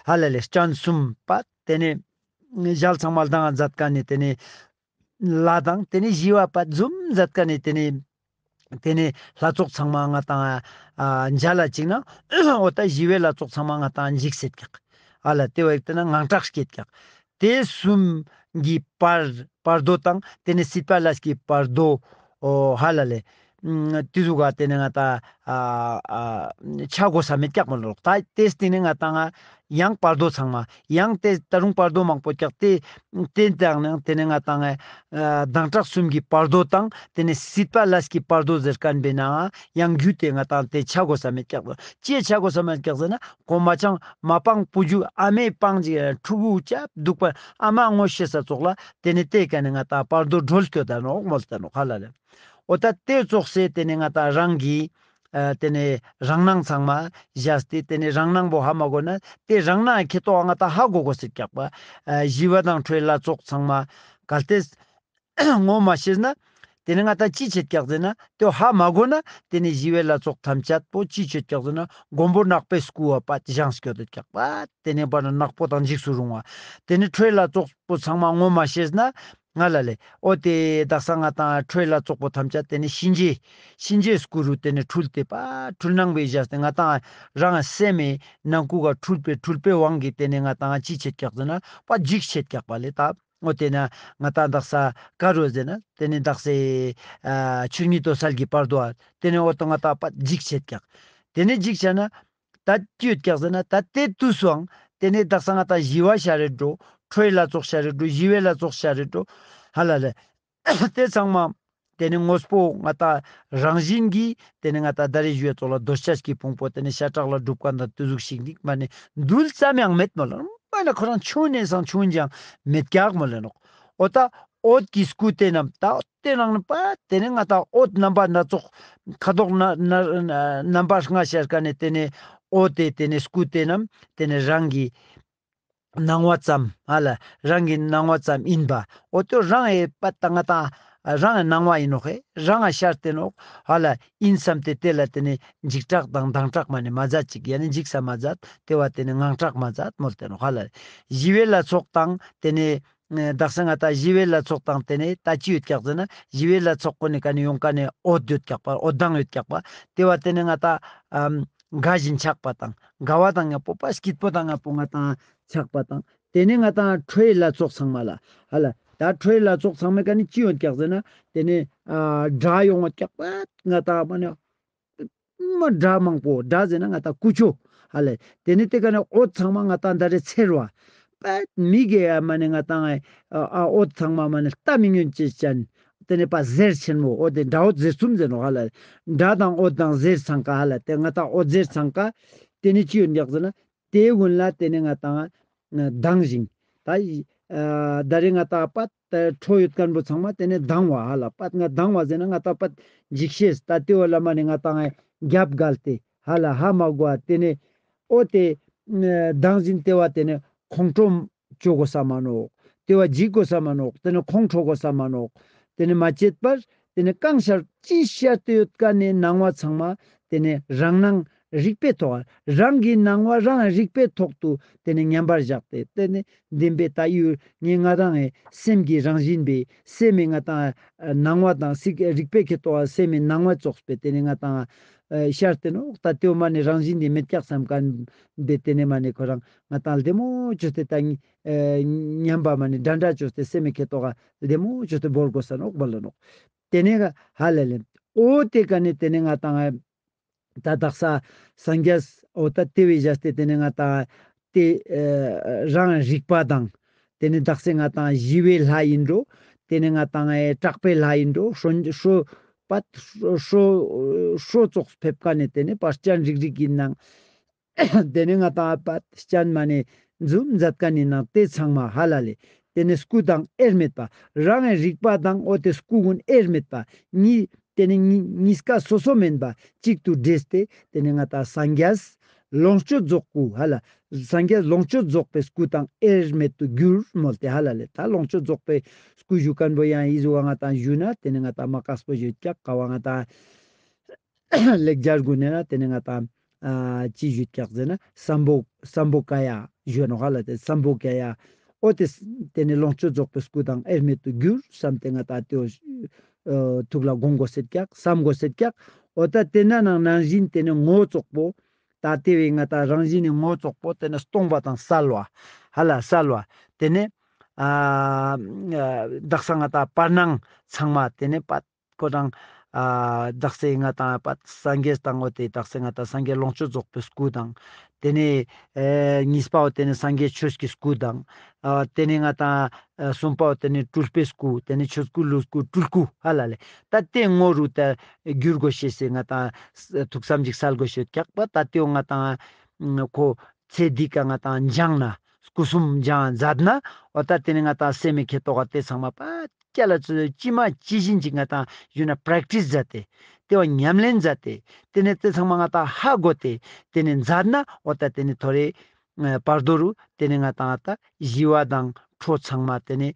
ཧ་ལ་ལེ་སྤྱན་གསུམ་པ་དེ་ནས་ཞལ་ཚང་མ་ལྡང་མཛད་མཁན་ནི་དེ་ནས་ལྷ་དང་དེ་ནས་ཞི་བ་པ་འཛུམ་མཛད་མཁན་ནི་དེ་ནས་དེ་ནས་ལྷ་ཚོགས་ཚང་མ་ང་ཏང་ཨ་མཇལ་ལ་ཅིག་ན་འོ་ད་ཞི་བའི་ལྷ་ཚོགས་ཚང་མ་ང་ཏང་འཇིགས་སེད་ཀྱག། ཨ་ལ་དེ་བ་ཡིག་དེ་ན་ངང་སྐྲག་སྐྱེད་ཀྱག། དེ་གསུམ་གྱི་བར་བར་དོ་དང་དེ་ནས་སྲིད་པ་ལས་ཀྱི་བར་དོ་འོ་ཧ་ལ་ལེ། ཨུམ་དེ་ཟུག་ག་དེ་ནས་ང་ཏང་ཨ་ཨ་ཆ་གོ་ས་མེད་ཀྱག་མ་ལོག། ད་དེ་སྟེང་ནས་ང་ཏང་ཡང་བར་དོ་ཚང་མ་ཡང་དེ་ད་རུང་བར་དོ་མང་པོ་ཀྱག་དེ། དེ་དང་ནང་དེ་ནས་ང་ཏང་ཨ་སྡང་སྐྲག་གསུམ་གྱི་བར་དོ་དང་དེ་ནས་སྲིད་པ་ལས་ཀྱི་བར་དོ་ཟེར་མཁན་པའི་ནང་ཡང་རྒྱུ་དེ་ང་ཏང་དེ་ཆ་གོ་ས་མེད་ཀྱག་ལོ། ཅི་ཆ་གོ་ས་མེད་ཀྱག་ཟེར་ན་གོ་མ་ཆང་མ་པང་བུ་འཇུག་ཨ་མའི་པང་ཅིག་ཕྲུ་གུ་ཅབ་འདུག་པ་ཨ་མ་ངོ་ཤེས་ས་ཙོག་ལ་དེ་ནས་དེ་ཀ་ནས་ང་ཏང་བར་དོ་སྒྲོལ་སྐྱོད་ད་ནོག་མོལ་ད་ནོག་ཧ་ལ་ལེ། འོ་ད་དེ་ཙོག་སེ་དེ་ནས་ང་ཏང་རང་གི་ཨ་དེ་ནས་རང་སྣང་ཚང་མ་བཞག་སྟེ་དེ་ནས་རང་སྣང་པོ་ཧ་མ་གོ་ན་དེ་རང་སྣང་ཁེ་ཏོ་ང་ཏང་ཧ་གོ་གོ་སྲིད་ཀྱག་པ། ཨ་ཞི་བ་དང་ཁྲོའི་ལྷ་ཚོགས་ཚང་མ་གལ་ཏེ་ངོ་མ་ཤེས་ན་དེ་ནས་ང་ཏང་ཅི་བྱེད་ཀྱག་ཟེར་ན་དེ་ཧ་མ་གོ་ན་དེ་ནས་ཞི་བའི་ལྷ་ཚོགས་ཐམས་ཅད་པོ་ཅི་བྱེད་ཀྱག་ཟེར་ན་མགོན་པོ་ནག་པོའི་སྐུ་བ་པ་བཞེངས་སྐྱོད་དེ་ཀྱག་པ། དེ་ནས་པ་ན་ནག་པོ་དང་འཇིགས་སུ་རུང་བ། དེ་ནས་ཁྲོའི་ལྷ་ཚོགས་པོ་ཚང་མ་ངོ་མ་ཤེས་ན། ང་ལ་ལས། ཨོ་དེ་དག་ས་ང་ཏང་ཁྲོའི་ལྷ་ཚོགས་པོ་ཐམས་ཅད་དེ་ནི་གཤིན་རྗེ། གཤིན་རྗེའི་སྐུ་རུ་དེ་ནི་འཁྲུལ་ཏེ་པ་འཁྲུལ་སྣང་བའི་བཞག་སྟེ་ང་ཏང་རང་སེམས་མེད་ནང་ཁུག་ག་འཁྲུལ་པའི་འཁྲུལ་པའི་དབང་གིས་དེ་ནི་ང་ཏང་ཅི་བྱེད་ཀྱག་ཟེར་ན་པ་འཇིགས་བྱེད་ཀྱག་པ་ལས་ད། ཨོ་དེ་ན་ང་ཏང་དག་ས་ཀ་རུ་ཟེར་ན་དེ་ནི་དག་སའི་ཆོས་ཉིད་དུ་གསལ་གྱི་བར་དུ་ཨ་དེ་ནི་ཨོ་ཏོ་ང་ཏང་པ་འཇིགས་བྱེད་ཀྱག། དེ་ནི་འཇིགས་བྱས་ན། ད་ཅི་ཡོད་ཀྱག་ཟེར་ན་ད་དེ་དུས་སུའང་དེ་ནས་དག་ས་ང་ཏང་ཞི་བ་ཤ་རེ་འགྲོ། ཁྲོའི་ལྷ་ཚོགས་ཤ་རེ་འགྲོ། ཞི་བའི་ལྷ་ཚོགས་ཤ་རེ་འགྲོ། ཧ་ལ་ལས། དེ་ཚང་མ་དེ་ནས་དངོས་པོ་ང་ཏང་རང་བཞིན་གྱིས་དེ་ནས་ང་ཏང་ད་རེས་ཞུ་བའི་ཚོགས་ལ་རྡོ་ཆས་ཀྱི་ཕུང་པོ་དེ་ནས་ཤ་ཁྲག་ལ་སྒྲུབ་མཁན་དང་དེ་ཟུག་ཞིག་འདུག་མ་ནས་འདུལ་ཙམ་ཡང་མེད་མོ་ལ་མ་ན་ཁོ་རང་ཆུང་ནས་སང་ཆུང་ཅང་མེད་ཀྱག་མོ་ལ་ནོག། ཨོ་ད་འོད་ཀྱི་སྐུ་དེ་རྣམས་ད། དེ་ནང་ནས་པ་དེ་ནས་ང་ཏང་འོད་རྣམ་པ་སྣ་ཚོགས་ཁ་དོག་སྣ་སྣ་རྣམ་པ་ལྔ་ཤར་ཀ་ནས་དེ་ནས་འོད་དེ་དེ་ནས་སྐུ་དེ་རྣམས་དེ་ནས་རང་གི་སྣང་བ་ཙམ་ཧ་ལ་རང་གི་སྣང་བ་ཙམ་ཡིན་པ་འོ་དེ་རང་ཨེ་པ་ད་ང་ཏང་རང་ཨེ་སྣང་བ་ཡིན་ནོག་ཧེ་རང་ཨ་ཤར་ཏེ་ནོག་ཧ་ལ་ཡིན་བསམ་སྟེ་དེ་ལ་དེ་ནས་འཇིགས་སྐྲག་དང་སྡང་སྐྲག་མ་ནས་མ་མཛད་ཅིག་ཡ་ནས་འཇིགས་ས་མ་མཛད་དེ་བ་དེ་ནས་ངང་སྐྲག་མ་མཛད་མོལ་ཏེ་ནོག་ཧ་ལ་ཞི་བའི་ལྷ་ཚོགས་དང་དེ་ནས། དག་ས་ང་ཏང་ཞི་བའི་ལྷ་ཚོགས་དང་དེ་ནས་ད་ཅི་ཡོད་ཀྱག་ཟེར་ན་ཞི་བའི་ལྷ་ཚོགས་ཀུན་ནས་ཀ་ནས་ཡོང་ཀ་ནས་འོད་ཡོད་ཀྱག་པ་འོད་མདངས་ཡོད་ཀྱག་པ་དེ་བ་དེ་ནས་ང་ཏང་ཨམ་དགའ་བཞིན་ཆགས་པ་དང་དགའ་བ་དང་ང་པོ་པ་སྐྱིད་པོ་དང་ང་པོ་ང་ཏང་ཆགས་པ་དང་དེ་ནས་ང་ཏང་ཁྲོའི་ལྷ་ཚོགས་ཚང་མ་ལ་ཧ་ལ་ད་ཁྲོའི་ལྷ་ཚོགས་ཚང་མའི་ཀ་ནས་ཅི་ཡོད་ཀྱག་ཟེར་ན་དེ་ནས་ཨ་དགྲ་ཡོང་བ་ཀྱག་པ་ང་ཏང་མ་ནས། མ་དགྲ་མང་པོ་དགྲ་ཟེར་ན་ང་ཏང་ཀུ་ཅོ་ཧ་ལས་དེ་ནས་དེ་ཀ་ནས་འོད་ཚང་མ་ང་ཏང་ད་རེ་འཚེར་བ། པད་མི་གེ་ཡ་མ་ནས་ང་ཏང་ཨ་འོད་ཚང་མ་མ་ནས་ལྟ་མི་ཉན་ཅེས་ཅན། དེ་ནས་པ་ཟེར་ཆེན་མོ་འོད་དེ་དགྲ་འོད་ཟེར་གསུམ་ཟེར་ནོ་ཧ་ལས། དགྲ་དང་འོད་དང་ཟེར་ཚང་ཀ་ཧ་ལས་དེ་ང་ཏང་འོད་ཟེར་ཚང་ཀ་དེ་ནས་ཅི་ཡོད་འདུག་ཟེར་ན། དེའི་ཀུན་ལ་དེ་ནས་ང་ཏང་སྡང་ཞིང་། ད་ཡི་ཨ་ད་རེས་ང་ཏང་པད་ཁྲོ་ཡོད་མཁན་པོ་ཚང་མ་དེ་ནས་སྡང་བ་ཧ་ལ་པད་ང་སྡང་བ་ཟེར་ན་ང་ཏང་པད་འཇིགས་ཤེས་ད་དེ་བ་ལ་མ་ནས་ང་ཏང་རྒྱབ་འགལ་ཏེ་ཧ་ལ་ཧ་མ་གོ་བ་དེ་ནས་ཨོ་དེ་སྡང་ཞིང་དེ་བ་དེ་ནས་ཁོང་ཁྲོ་བཅོ་དགོས་ས་མ་ནོག། དེ་བ་འཇིགས་དགོས་ས་མ་ནོག། དེ་ནས་ཁོང་ཁྲོ་དགོས་ས་མ་ནོག། དེ་ནས་མ་བྱེད་པར་དེ་ནས་གང་ཤར་ཅི་ཤར་དུ་ཡོད་མཁན་ནས་སྣང་བ་ཚང་མ་དེ་ནས་རང་སྣང་ རིག་པའི་ཐོག་རང་གི་སྣང་བ་རང་རིག་པའི་ཐོག་ཏུ་དེ་ནས་མཉམ་པར་བཞག་སྟེ་དེ་ནས་བདེན་པའི་ད་ཡུལ་ངས་ང་རང་ངི་སེམས་ཀྱི་རང་བཞིན་པའི་སེམས་མི་ང་དང་སྣང་བ་དང་སྲིད་རིག་པའི་ཁེ་ཐོག་སེམས་མི་སྣང་བ་ཙོགས་པའི་དེ་ནས་ང་དང་ཤར་ཏེ་ནོག་ད་དེའོ་མ་ནས་རང་བཞིན་དེ་མེད་ཀྱག་བསམ་མཁན་པའི་དེ་ནས་མ་ནས་ཁོ་རང་ང་དང་ལྡེ་མོ་བཅོས་ཏེ་ད་ཉམས་པ་མ་ནས་འདྲ་འདྲ་བཅོས་ཏེ་སེམས་མི་ཁེ་ཐོག་ལྡེ་མོ་བཅོས་ཏེ་བོར་དགོས་ས་ནོག་བ་ལ་ནོག་དེ་ནས་ཧ་ལ་ལེ། ཨོ་དེ་ཀ་ནས་དེ་ནས་ང་དང་ད་དག་ས་སངས་རྒྱས་ཨོ་ད་དེ་བས་བཞག་སྟེ་དེ་ནས་ང་དང་དེ་རང་རིག་པ་དང་དེ་ནས་དག་ས་ང་དང་ཞི་བའི་ལྷ་ཡིན་འགྲོ། དེ་ནས་ང་དང་ཨེ་དྲག་པའི་ལྷ་ཡིན་འགྲོ། ཧྲོ་ཧྲོ་པད་ཧྲོ་ཧྲོ་ཙོགས་ཕེབས་ཀ་ནས་དེ་ནས་པར་སྤྱན་རིག་རིག་ཡིན་ནང་དེ་ནས་ང་དང་ཨ་པད་སྤྱན་མ་ནས་འཛུམ་མཛད་མཁན་ནི་ནང་དེ་ཚང་མ་ཧ་ལ་ལེ། དེ་ནས་སྐུ་དང་དབྱེར་མེད་པ། རང་གི་རིག་པ་དང་ཨོ་དེ་སྐུ་ཀུན་དབྱེར་མེད་པ། གཉིས་དེ་ནས་གཉིས་གཉིས་ཀ་སོ་སོ་མིན་པ་གཅིག་ཏུ་འདྲེས་ཏེ་དེ་ནས་ང་དང་སངས་རྒྱས་ལོངས་སྤྱོད་རྫོགས་སྐུ་ཧ་ལ། སངས་རྒྱས་ལོངས་སྤྱོད་རྫོགས་པའི་སྐུ་དང་དབྱེར་མེད་དུ་གྱུར་མོལ་ཏེ་ཧ་ལ་ལེ། ད་ལོངས་སྤྱོད་རྫོགས་པའི་སྐུ་ཞུ་མཁན་པོ་ཡང་ཨི་ཟུ་བ་ང་དང་ཞུ་ན་དེ་ནས་ང་དང་མ་དཀགས་པོ་ཞུ་ཀྱག་ཀ་བ་ང་དང་ལེགས་སྦྱར་དགོས་ནས་ན་དེ་ནས་ང་དང་ཨ་ཅི་ཞུས་ཀྱག་ཟེར་ན་སམ་བྷོ་སམ་བྷོ་ཀ་ཡ་ཞུ་ནོ་ཧ་ལ་དེ་སམ་བྷོ་ཀ་ཡ་ཨོ་དེ་དེ་ནས་ལོངས་སྤྱོད་རྫོགས་པའི་སྐུ་དང་དབྱེར་མེད་དུ་གྱུར་བསམ་སྟེ་ང་དང་དེའོ་ཐུགས་ལ་དགོངས་དགོས་སེད་ཀྱག་བསམ་དགོས་སེད་ཀྱག་ཨོ་ད་དེ་ན་ནང་ནང་བཞིན་དེ་ནས་ངོ་བོ་ཙོག་པོ་ད་དེ་བས་ང་དང་རང་བཞིན་ནི་ངོ་བོ་ཙོག་པོ་དེ་ནས་སྟོང་པ་དང་གསལ་བ་ཧ་ལ་གསལ་བ་དེ་ནས་ཨ་དག་ས་ང་དང་བར་སྣང་ཚང་མ་དེ་ནས་པ་ཁོ་རང་ཨ་དག་སའི་ང་དང་པ་སངས་རྒྱས་དང་འོ་དེ་དག་སའི་ང་དང་སངས་རྒྱས་ལོངས་སྤྱོད་རྫོགས་པའི་སྐུ་དང་། དེ་ནས་ཨེ་གཉིས་པའོ་དེ་ནས་སངས་རྒྱས་ཆོས་ཀྱི་སྐུ་དང་། ཨ་དེ་ནས་ང་དང་ཨ་གསུམ་པའོ་དེ་ནས་སྤྲུལ་པའི་སྐུ། དེ་ནས་ཆོས་སྐུ་ལུས་སྐུ་སྤྲུལ་སྐུ་ཧ་ལ་ལས། ད་དེ་ངོ་རུ་ད་བསྒྱུར་དགོས་ཤེས་སེ་ང་དང་ཐུགས་བསམ་ཅིག་གསལ་དགོས་ཤེས་ཀྱག་པ། ད་དེའོ་ང་དང་ཁོ་ཚེ་འདི་ཀ་ང་དང་སྦྱངས་ན་སྐུ་གསུམ་སྦྱངས་མཛད་ན་འོ་ད་དེ་ནས་ང་དང་སེམས་མི་ཁེ་ཏོག་ག་དེ་ཚང་མ་པ། སྐྱ་ལ་ཚོས་ཅི་མ་ཅི་བཞིན་གྱི་ང་དང་ཡོད་ན་པྲེག་ཊིས་མཛད་དེ། དེ་བ་ཉམས་ལེན་མཛད་དེ། དེ་ནས་དེ་ཚང་མ་ང་དང་ཧ་གོ་སྟེ། དེ་ནས་མཛད་ན་འོ་ད་དེ་ནས་ཐོ་རེ་བར་དོ་རུ་དེ་ནས་ང་དང་ད་ཞི་བ་དང་ཁྲོ་ཚང་མ་དེ་ནས་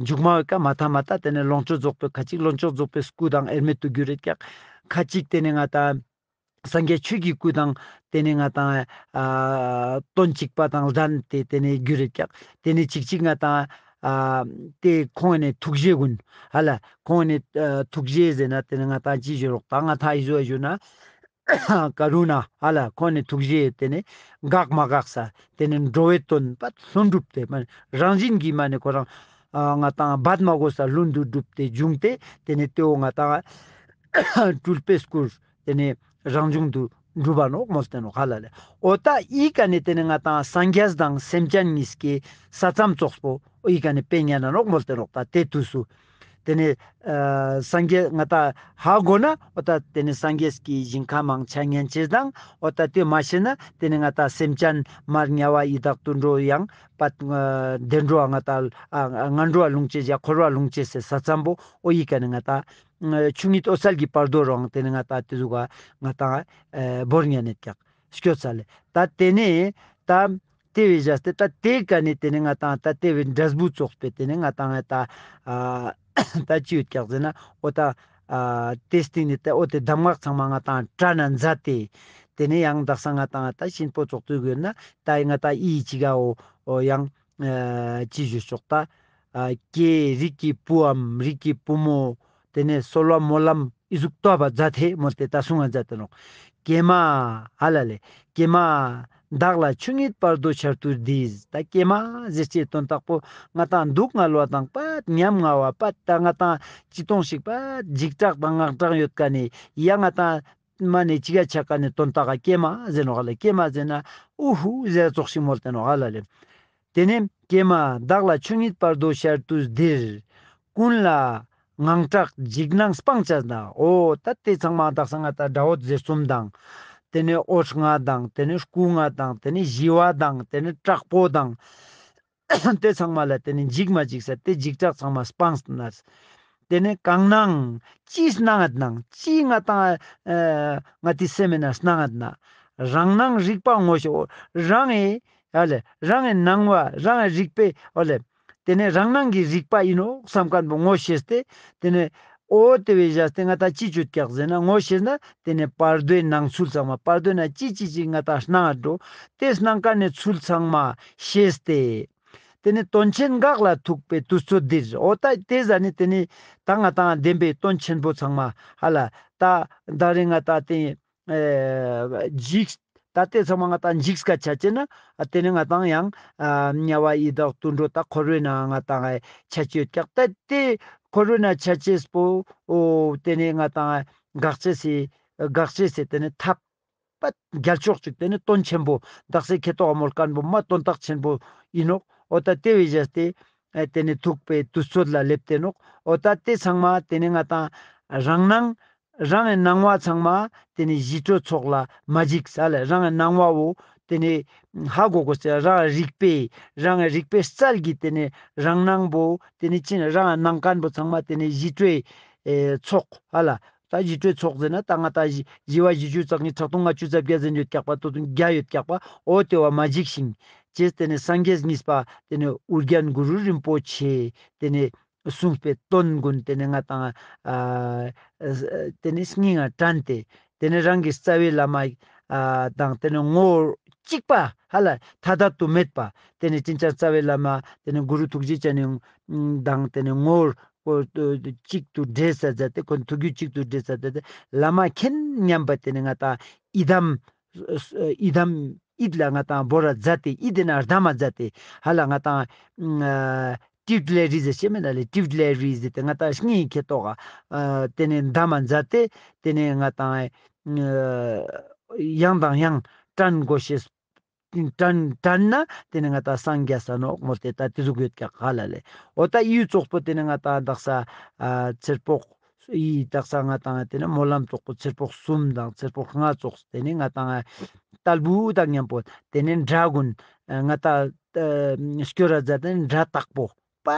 མཇུག་མ་བའི་ཀ་མ་ཐ་མ་ད་དེ་ནས་ལོངས་སྤྱོད་རྫོགས་པའི་ཁ་ཅིག་ལོངས་སྤྱོད་རྫོགས་པའི་སྐུ་དང་དབྱེར་མེད་དུ་གྱུར་རེད་ཀྱག་ཁ་ཅིག་དེ་ནས་ང་དང་། སངས་རྒྱས་ཆོས་ཀྱི་སྐུ་དང་དེ་ནས་ང་དང་ཨ་དོན་གཅིག་པ་དང་ལྡན་ཏེ་དེ་ནས་རྒྱུ་རེད་ཀྱག་དེ་ནས་གཅིག་གཅིག་ང་དང་ཨ་དེ་ཁོང་ནས་ཐུགས་རྗེ་ཀུན་ཧ་ལ་ཁོང་ནས་ཨ་ཐུགས་རྗེ་ཟེར་ན་དེ་ནས་ང་དང་ཅི་ཞུ་རོགས་ད་ང་དང་ཨི་ཟོ་ཨ་ཞུ་ན་ཀ་རུ་ན་ཧ་ལ་ཁོང་ནས་ཐུགས་རྗེ་དེ་ནས་འགག་མ་འགག་ས་དེ་ནས་འགྲོ་བའི་དོན་པ་ལྷུན་གྲུབ་སྟེ་མ་རང་བཞིན་གྱིས་མ་ནས་ཁོ་རང་ཨ་ང་དང་འབད་མ་དགོས་ས་ལྷུན་དུ་གྲུབ་སྟེ་བྱུང་སྟེ་དེ་ནས་དེའོ་ང་དང་སྤྲུལ་པའི་སྐུར། དེ་ནས་རང་བྱུང་དུ་འགྲུབ་པ་ནོག་མོལ་ཏེ་ནོག་ཧ་ལ་ལེ། འོ་ད་ཨི་ཀ་ནས་དེ་ནས་ང་དང་སངས་རྒྱས་དང་སེམས་ཅན་གཉིས་ཀའི་ས་མཚམས་ཙོགས་པོ་ཨི་ཀ་ནས་དཔེ་ཉན་ན་ནོག་མོལ་ཏེ་ནོག་ད་དེ་དུས་སུ་དེ་ནས་ཨ་སངས་རྒྱས་ང་དང་ཧ་གོ་ན་འོ་ད་དེ་ནས་སངས་རྒྱས་ཀྱི་ཞིང་ཁམས་མང་ཆ་ཉན་ཅེས་དང་འོ་ད་དེ་མ་ཤེས་ན་དེ་ནས་ང་དང་སེམས་ཅན་མར་དམྱལ་བ་ཡི་དྭགས་དུད་འགྲོ་ཡང་པ་བདེ་འགྲོ་བ་ང་དང་ཨ་ངན་འགྲོ་བ་ལྷུང་ཅེས་ཡ་འཁོར་བ་ལྷུང་ཅེས་སེ་ས་མཚམས་པོ་ཨོ་ཡི་ཀ་ནས་ང་དང་། ཆུ་གཉིས་འོད་གསལ་གྱི་བར་དོ་རང་དེ་ནས་ང་དང་དེ་ཟུག་ག་ང་དང་ཨེ་བོར་ཉན་ནས་ཀྱག་སྐྱོ་ཚ་ལེ། ད་དེ་ནས་ད་དེ་བས་བཞག་སྟེ་ད་དེ་ཀ་ནས་དེ་ནས་ང་དང་ད་དེ་བས་འབྲས་བུ་ཙོགས་པས་དེ་ནས་ང་དང་ད་ཨ་ད་ཅི་ཡོད་ཀྱག་ཟེར་ན་ཨོ་ད་ཨ་དེ་སྟེང་ནས་ད་ཨོ་དེ་གདམས་ངག་ཚང་མ་ང་དང་དྲ་ན་མཛད་དེ་དེ་ནས་ཡང་དག་ས་ང་དང་ད་གཤིན་པོ་ཙོགས་དུས་དགོས་ན་ད་ང་དང་ཨི་ཅི་ག་ཨོ་ཨོ་ཡང་ཨ་ཅི་ཞུ་ཆོག་ད། ཨ་ཀྱེ་རིགས་ཀྱི་བུའམ་རིགས་ཀྱི་བུ་མོ། དེ་ནས་གསོལ་བ་སྨོན་ལམ་ཨི་ཟུག་བཏབ་པ་མཛད་དེ་མོལ་ཏེ་ད་གསུང་བ་མཛད་དེ་ནོག་ཀྱེ་མ་ཧ་ལ་ལེ། ཀྱེ་མ་བདག་ལ་ཆོས་ཉིད་བར་དོ་འཆར་དུས་འདིར། ད་ཀྱེ་མ་ཟེར་ཅེས་དོན་དག་པོ་ང་དང་སྡུག་བསྔལ་བ་དང་པད་ཉམ་ང་བ་པད་ད་ང་དང་ཅི་གཏོང་ཞིག་པད་འཇིགས་སྐྲག་དང་དངངས་སྐྲག་ཡོད་ཀ་ནས་ཡ་ང་དང་མ་ནས་ཅི་ག་ཆ་ཀ་ནས་དོན་དག་ག་ཀྱེ་མ་ཟེར་ནོག་ཧ་ལ། ཀྱེ་མ་ཟེར་ན་ཨུ་ཧུ་ཟེར་ཙོགས་ཤིག་མོལ་ཏེ་ནོག་ཧ་ལ་ལེ། དེ་ནས་ཀྱེ་མ་བདག་ལ་ཆོས་ཉིད་བར་དོ་འཆར་དུས་འདིར། ཀུན་ལ་དངངས་སྐྲག་འཇིགས་སྣང་སྤང་བྱ་ན། འོ་ད་དེ་ཚང་མ་དག་ས་ང་དང་དགྲ་བོ་ཟེར་གསུམ་དང་། དེ་ནས་འོད་ལྔ་དང་དེ་ནས་སྐུ་ལྔ་དང་དེ་ནས་ཞི་བ་དང་དེ་ནས་དྲག་པོ་དང་། དེ་ཚང་མ་ལ་དེ་ནས་འཇིགས་མ་འཇིགས་ས་དེ་འཇིགས་སྐྲག་ཚང་མ་སྤངས་ན། དེ་ནས་གང་སྣང་ཅི་སྣང་ངད་སྣང་ཅི་ང་དང་ཨ་ང་དེ་སེམས་མེད་ན་སྣང་ངད་ན། རང་སྣང་རིག་པ་ངོ་ཤེས་རང་ཨེ། ཨ་ལས་རང་གི་སྣང་བ་རང་གི་རིག་པའི་ཨོ་ལས། དེ་ནས་རང་སྣང་གི་རིག་པ་ཡིན་ནོ་བསམ་མཁན་པོ་ངོ་ཤེས་ཏེ། དེ་ནས་ ཨོ་དེ་བས་བཞག་སྟེ་ང་ད་ཅི་བཅོས་ཀྱག་ཟེར་ན། ངོ་ཤེས་ན་དེ་ནས་བར་དོའི་ནང་ཚུལ་ཚང་མ། བར་དོའི་ནང་ཅི་ཅི་ཅི་ང་ད་སྣང་འགྲོ། དེ་སྣང་ག་ནས་ཚུལ་ཚང་མ་ཤེས་ཏེ། དེ་ནས་དོན་ཆེན་འགག་ལ་ཐུག་པའི་དུས་ཚོད་འདིར། ཨོ་ད་དེ་ཟ་ནས་དེ་ནས་ད་ང་ད་བདེན་པའི་དོན་ཆེན་པོ་ཚང་མ་ཧ་ལ་ད་ད་རེ་ང་ད་དེ། ཨེ་འཇིགས། ད་ལྟའི་ཚང་མ་ང་ཏང་འཇིགས་ཀ་ཆ་ཅེ་ན། ཨ་དེ་ནི་ང་ཏང་ཡང་ཨ་དམྱལ་བ་ཡི་དྭགས་དུད་འགྲོ་ད་འཁོར་བའི་ནང་ང་ཏང་ཨེ་ཆ་ཅེ་ཡོད་ཀྱག། ད་དེ་འཁོར་བའི་ནང་ཆ་ཅེས་པོ། ཨོ་དེ་ནི་ང་ཏང་ཨེ་འགག་ཅེས་སི་འགག་ཅེས་སི་དེ་ནི་ཐབས་པ་རྒྱལ་མཆོག་ཅིག་དེ་ནི་དོན་ཆེན་པོ་དག་སེ་ཁེ་ཏོག་མོལ་མཁན་པོ་མ་དོན་དག་ཆེན་པོ་ཡིན་ནོག། ཨོ་ད་དེ་བས་བཞག་སྟེ། ཨེ་དེ་ནི་ཐུག་པའི་དུས་ཚོད་ལ་སླེབས་ཏེ་ནོག། ཨོ་ད་དེ་ཚང་མ་དེ་ནི་ང་ཏང་རང་སྣང་། རང་གི་སྣང་བ་ཚང་མ་དེ་ནི་ཞི་ཁྲོའི་ཚོགས་ལ་མ་འཇིགས་ས་ལ། རང་གི་སྣང་བ་བོ་དེ་ནི་ཧ་གོ་གོ་ཟེར། རང་རིག་པའི་རང་གི་རིག་པའི་རྩལ་གྱིས་དེ་ནི་རང་སྣང་བོ་དེ་ནི་ཅི་ནི་རང་གི་སྣང་མཁན་པོ་ཚང་མ་དེ་ནི་ཞི་ཁྲོའི་ཨེ་ཚོགས་ཧ་ལ། ད་ཞི་ཁྲོའི་ཚོགས་ཟེར་ན་ད་ང་ད་ཞི་ཞི་བ་ཞི་བཅུ་རྩ་གཉིས་ཕྲག་སྟོང་ལྔ་བཅུ་རྩ་བརྒྱད་ཟེར་ཡོད་ཀྱག་པ། ཏོ་ཏུང་བརྒྱ་ཡོད་ཀྱག་པ། ཨོ་དེ་བ་མ་འཇིགས་ཤིང་། ཅེས་དེ་ནི་སངས་རྒྱས་གཉིས་པ་དེ་ནི་ཨོ་རྒྱན་གུ་རུ་རིན་པོ་ཆེ་དེ་ནི་གསུངས་པའི་དོན་ཀུན་དེ་ནི་ང་ཏང་ཨ་དེ་ནི་སྙིང་ང་དྲན་ཏེ། དེ་ནི་རང་གི་རྩ་བའི་བླ་མ་ཨ་དང་དེ་ནི་ངོ་བོ་གཅིག་པ་ཧ་ལ་ཐ་དད་དུ་མེད་པ། དེ་ནི་ཅིན་ཅང་རྩ་བའི་བླ་མ་དེ་ནི་གུ་རུ་ཐུགས་རྗེ་ཅན་ནི་དང་དེ་ནི་ངོ་བོ་གཅིག་ཏུ་འདྲེས་ས་མཛད་དེ། ཁོ་ཐུགས་རྒྱུད་གཅིག་ཏུ་འདྲེས་ས་མཛད་དེ། བླ་མ་མཁྱེན་སྙམ་པ་དེ་ནི་ང་ཏང་ཡི་དམ། ཡི་དམ་ཡིད་ལ་ང་ཏང་བོར་ར་མཛད་དེ། ཡིད་དེ་ན་གདམས་མ་མཛད་དེ། ཧ་ལ་ང་ཏང་ཨ་ཏྲིབ་ལེ་རི་ཟེར་ཤེས་མེད་ན་ལེ། ཏྲིབ་ལེ་རི་ཟེར་ཏེ་ང་ཏང་སྙིང་ཁེ་ཏོག་ཨ་དེ་ནས་གདམས་མ་མཛད་དེ། དེ་ནས་ང་ཏང་ཨ་ཡང་དང་ཡང་དྲན་དགོས་ཤེས། དྲན་དྲན་ན་དེ་ནས་ང་ཏང་སངས་རྒྱས་ས་ནོག་མོལ་ཏེ་ད་དེ་ཟུག་ཡོད་ཀྱག་ཧ་ལ་ལེ། འོ་ད་ཡུལ་ཙོགས་པོ་དེ་ནས་ང་ཏང་དག་ས་ཨ་ཚེར་པོག་ཡི་དག་ས་ང་ཏང་དེ་ནི་སྨོན་ལམ་ཙོགས་པོ་ཚེར་པོག་གསུམ་དང་ཚེར་པོག་ལྔ་ཙོགས་དེ་ནི་ང་ཏང་ཨ་ཏལ་བུ་དང་མཉམ་པོ་དེ་ནི་འདྲ་གུན་ཨ་ང་ཏང་ཨ་སྐྱོར་ར་མཛད་དེ་འདྲ་དག་པོ་པ་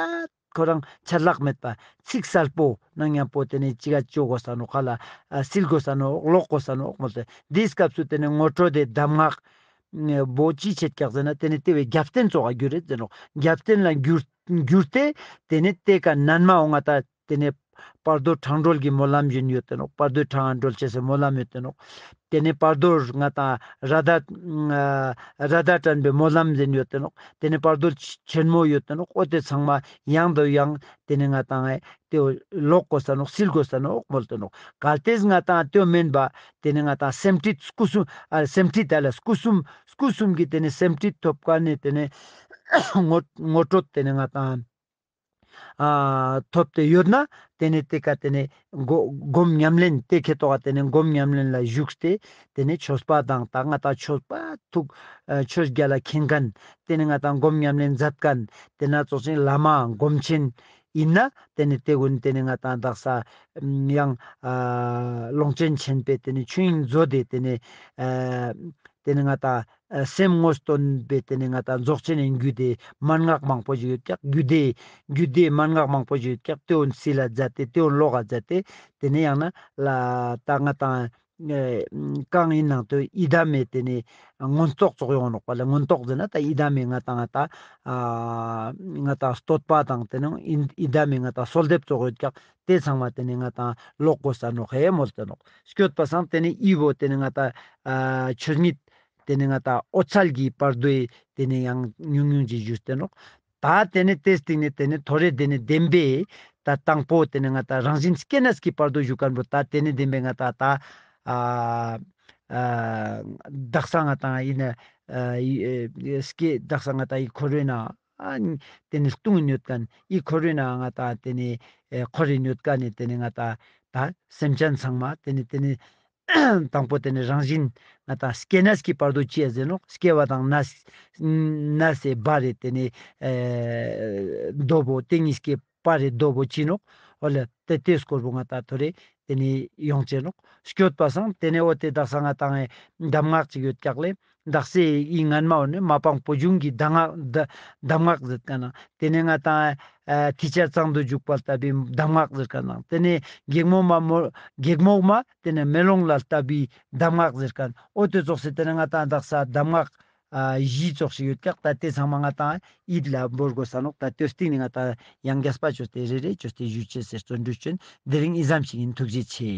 ཁོ་རང་ཆད་ལྷག་མེད་པ་ཚིག་གསལ་པོ་ནང་མཉམ་པོ་དེ་ནི་ཅི་ག་བཅོ་དགོས་ས་ནོག་ཁ་ལ་ཨ་སིལ་དགོས་ས་ནོག་ཀློག་དགོས་ས་ནོག་མོལ་ཏེ། འདིའི་སྐབས་སུ་དེ་ནི་ངོ་སྤྲོད་དེ་གདམས་ངག་བོ་ཅི་བྱེད་ཀྱག་ཟེར་ན། དེ་ནི་དེ་བས་རྒྱབ་རྟེན་ཙོགས་ག་གྱུར་རེད་ཟེར་ནོག། རྒྱབ་རྟེན་ལ་གྱུར་གྱུར་ཏེ་དེ་ནི་དེ་ཀ་ནན་མ་འོང་ང་ད། དེ་ནས་བར་དོ་འཕྲང་སྒྲོལ་གྱི་སྨོན་ལམ་བཞིན་ཡོད་དེ་ནོག། བར་དོའི་འཕྲང་སྒྲོལ་བྱེད་སའི་སྨོན་ལམ་ཡོད་དེ་ནོག། དེ་ནས་བར་དོར་ང་ཏང་ར་ད་ར་ད་དྲན་པའི་སྨོན་ལམ་བཞིན་ཡོད་དེ་ནོག། དེ་ནས་བར་དོ་ཆེན་མོ་ཡོད་དེ་ནོག། ཨོ་དེ་ཚང་མ་ཡང་དུ་ཡང་དེ་ནས་ང་ཏང་ཨེ་དེ་ཀློག་དགོས་ས་ནོག། སིལ་དགོས་ས་ནོག་མོལ་དེ་ནོག། གལ་ཏེ་ང་ཏང་དེ་མེན་པ་དེ་ནས་ང་ཏང་སེམས་ཁྲིད་སྐུ་གསུམ་ཨ་སེམས་ཁྲིད་ད་ལ་སྐུ་གསུམ་སྐུ་གསུམ་གྱི་དེ་ནས་སེམས་ཁྲིད་ཐོབ་ཀ་ནས་དེ་ནས་ངོ་ངོ་སྤྲོད་དེ་ནས་ང་ཏང་ཨ་ཐོབ་སྟེ་ཡོད་ན། དེ་ནས་དེ་ཀ་དེ་ནས་སྒོ་སྒོམ་ཉམས་ལེན་དེ་ཁེ་ཏོག་ག་དེ་ནས་སྒོམ་ཉམས་ལེན་ལ་ཞུགས་ཏེ། དེ་ནས་ཆོས་པ་དང་ད་ང་ཏང་ཆོས་པ་ཐུག་ཨ་ཆོས་རྒྱལ་ལ་མཁྱེན་མཁན། དེ་ནས་ང་ཏང་སྒོམ་ཉམས་ལེན་མཛད་མཁན། དེ་ན་ཙོགས་ཅིག་བླ་མ་སྒོམ་ཆེན་ཡིན་ན། དེ་ནས་དེ་ཀུན་དེ་ནས་ང་ཏང་དག་ས་ཡང་ཨ་ལུང་ཆེན་ཆེན་པོའི་དེ་ནས་ཆོས་དབྱིངས་མཛོད་དེ་དེ་ནས་ཨ་དེ་ནས་ང་ཏང་ཨ་སེམས་ངོ་སྟོན་པའི་དེ་ནས་ང་ཏང་རྫོགས་ཆེན་ནས་རྒྱུད་སྡེ་མན་ངག་མང་པོ་ཞིག་ཡོད་ཀྱག། རྒྱུད་སྡེ་རྒྱུད་སྡེ་མན་ངག་མང་པོ་ཞིག་ཡོད་ཀྱག། དེ་འོན་སིལ་ལ་མཛད་དེ་དེ་འོན་ཀློག་ག་མཛད་དེ། དེ་ནས་ཡང་ན་ལ་ད་ང་ཏང་ཨེ་གང་ཡིན་ནང་དུ་ཡི་དམ་མེ་དེ་ནས་མངོན་རྟོགས་ཙོགས་ཡོང་ནོག་པ་ལ། མངོན་རྟོགས་ཟེར་ན་ད་ཡི་དམ་མེ་ང་ཏང་ད་ཨ་ང་ཏང་བསྟོད་པ་དང་དེ་ནས་ཡི་ཡི་དམ་མེ་ང་ཏང་གསོལ་འདེབས་ཙོགས་ཡོད་ཀྱག། དེ་ཚང་མ་དེ་ནས་ང་ཏང་ཀློག་དགོས་ས་ནོག་ཧེ་མོལ་ཏེ་ནོག། སྐྱོད་པ་སང་དེ་ནས་ཨི་བོ་དེ་ནས་ང་ཏང་ཨ་ཆོས་ཉིད་དེ་ནས་ང་ཏང་འོད་གསལ་གྱི་བར་དོའི་དེ་ནས་ཡང་ཉུང་ཉུང་ཅིག་ཞུས་ཏེ་ནོག། ད་དེ་ནས་དེ་སྟེང་ནས་དེ་ནས་ཐོ་རེ་དེ་ནས་བདེན་པའི་ད་དང་པོ་དེ་ནས་ང་ཏང་རང་བཞིན་སྐྱེ་གནས་ཀྱི་བར་དོ་ཞུ་མཁན་པོ། ད་དེ་ནས་བདེན་པའི་ང་ཏང་ད་ཨ་ཨ་དག་ས་ང་ཏང་ཡིན་ན་ཨ་ཡི་ཨ་སྐྱེ་དག་ས་ང་ཏང་ཡི་འཁོར་བའི་ནང་ཨ་དེ་ནས་ལྟུང་ཡོད་མཁན། ཡི་འཁོར་བའི་ནང་ང་ཏང་དེ་ནས་ཨེ་འཁོར་རེ་ཡོད་མཁན་ནས་དེ་ནས་ང་ཏང་ད་སེམས་ཅན་ཚང་མ་དེ་ནས་དེ་ནས་དང་པོ་དེ་ནས་རང་བཞིན་ང་ཏང་སྐྱེ་གནས་ཀྱི་བར་དོ་ཅི་ཡ་ཟེར་ནོག། སྐྱེ་བ་དང་གནས་གནས་སའི་བར་རེ་དེ་ནས་ཨེ་རྡོ་བོ་དེ་གཉིས་ཀྱི་བར་རེ་རྡོ་བོ་ཅི་ནོག། འོ་ལེ་དེ་དེ་སྐོར་བོ་ང་ཏང་ཐོ་རེ་དེ་ནས་ཡོང་ཅེ་ནོག། སྐྱོད་པ་སང་དེ་ནས་འོ་དེ་དག་ས་ང་ཏང་ཨེ་གདམས་ངག་ཅིག་ཡོད་ཀྱག་ལེ། དག་སའི་ཡི་ངན་མ་འོ་ནི་མ་པང་པོ་འབྱུང་གི་གདམས་ངག་གདམས་ངག་ཟེར་མཁན་ནང་། དེ་ནས་ང་ཏང་ཨ་ཐི་ཆ་གཙང་དུ་འཇུག་པ་ལྟ་བུའི་གདམས་ངག་ཟེར་མཁན་ནང་། དེ་ནས་སྒེག་མོ་མ་མོ་སྒེག་མོ་མ་དེ་ནས་མེ་ལོང་ལ་ལྟ་བུའི་གདམས་ངག་ཟེར་མཁན། འོ་དེ་ཙོགས་སེ་དེ་ནས་ང་ཏང་དག་ས་གདམས་ངག་ ཨ་བཞི་ཙོགས་ཤིག་ཡོད་ཀྱག། ད་དེ་ཚང་མ་ང་ཏང་ཡིད་ལ་འབོར་དགོས་ས་ནོག། ད་དེ་སྟེང་ནས་ང་ཏང་ཡང་རྒྱས་པ་བཅོས་ཏེ་རེ་རེ་བཅོས་ཏེ་ཞུ་ཅེས་ཟེར། བརྩོན་འགྲུས་ཅན། དེ་རིང་ཨི་ཙམ་ཞིག་ཡིན། ཐུགས་རྗེ་ཆེ།